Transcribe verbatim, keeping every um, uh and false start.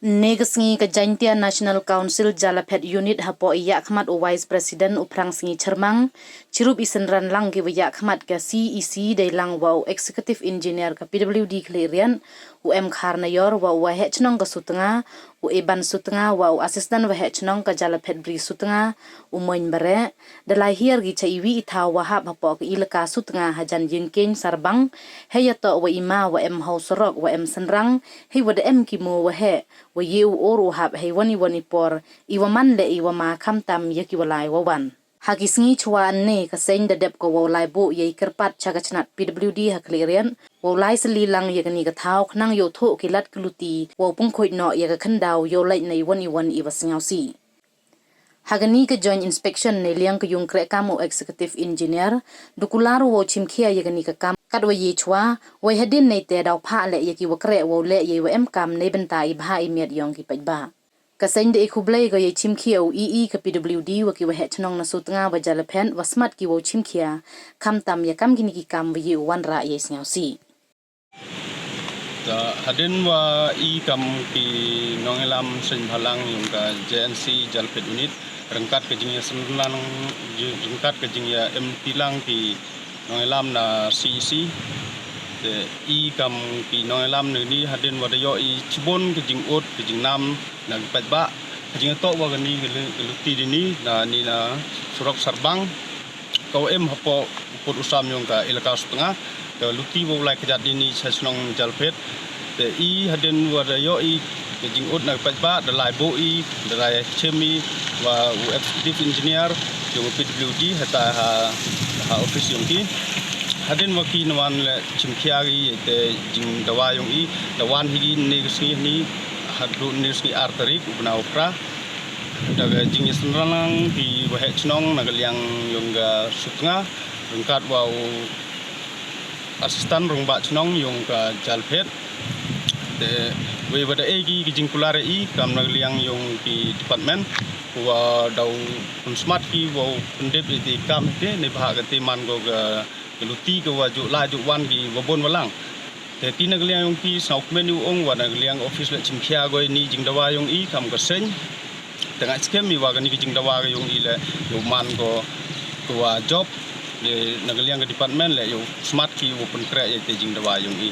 Ynne ka sngi ka Jaintia National Council Jalaphet Unit hapoh i yakhmat u Vice President u Phrang Sngi Chyrmang, chirup i synran lang ki wa yakhmat ka C E C dei lang wa u Executive Engineer ka P W D Khliehriat, u M Khar Nayor, wa u Waheh Chnong ka Sutnga, u Eban Sutnga, wa u Assistant Waheh Chnong ka Jalaphet Bri Sutnga, u Moin Bareh, da lai hiar ki cha iwi i thaw wa hap hapoh ka ilaka Sutnga hajan Yingkieng Sarbang, hei yatoh wa i ma wa em haw surok wa em synrang, hei wa da em ki mo waheh, wa ye u or u hap hei wan i wan i por, i wa man le i wa ma khamtam ya ki wa lai wa wan. Ha ki sngi chwa ynne ka seng da dep ko wow lai buh ya i kyrpad cha ka chnat P W D ha Khliehriat, wow lai sylli lang ya kani ka thaw khnang yow thoh ki lad ki luti, wow pynkhuid noh ya ka khyndaw yow lait na i wan i wan i wa sngewsih. Ha kani ka joint inspection neiliang ka yung kreh kam u Executive Engineer, du kular wow chimkhia ya kani ka kam, katwa ye chwa, wei hadien neite daw phah leh ya ki wa kreh wow leh ya i wa em kam neibynta i bha i miat yong ki paidbah. Ka seng da e khublei ko ya i chimkhia u E E ka P W D wa ki Waheh Chnong na Sutnga wa Jalaphet wa smat ki wow chimkhia, khamtam ya kam kini ki kam wa ye u wanrah ya i sngewsih. Ta hadien wa i kam ki nongyalam seng bhalang yung ka J N C Jalaphet Unit, ryngkat ka jingyasynran, ryngkat ka jingyaem tilang ki nongyalam na C E C. Te i kam ki nongyalam na ini hadien wa da yoh i chibun ka jingud ka jingnam na ki paidbah, ka jingtoh wa kani ka lu-, ka luti dini na ni na surok Sarbang. Ka wa em hapoh u pud u sam yung ka ilaka Sutnga, ka luti wa u lai kjat dini cha chnong Jalaphet. Te i hadien wa da yoh i ka jingud na ki paidbah, da lai buh i, da lai chim i wa u Executive Engineer yung P W D hata ha, ha office yung ki. Hadien wa ki na wan leh chimkhia ki ya i te jingdawa yung i, da wan hi ki ynne ka sngi ni, hadooh ynne ka sngi ar tarik u bnai u phra. Da ka jingyasynran lang ki Waheh Chnong na ka liang yung ka Sutnga, ryngkat wa u Assistant Rangbah Chnong yung ka Jalaphet. Te wei wa da e ki ki jingkular i kam na ka liang yung ki department, wa daw pynsmat ki wow pyndep i te kam te neibhah ka te man ko ka, ka luti ka wa ju lai ju wan ki wa bun wa lang. Te ti na ka liang yung ki sngewkmen i u ong wa na ka liang office leh chimkhia ko ini jingdawa yung i kam ka seng. Te nga skhem i wa kani ka jingdawa ka yung i leh yow man ko ka wa jop, leh na ka liang ka department leh yow smat ki wow pynkreh ya i te jingdawa yung i.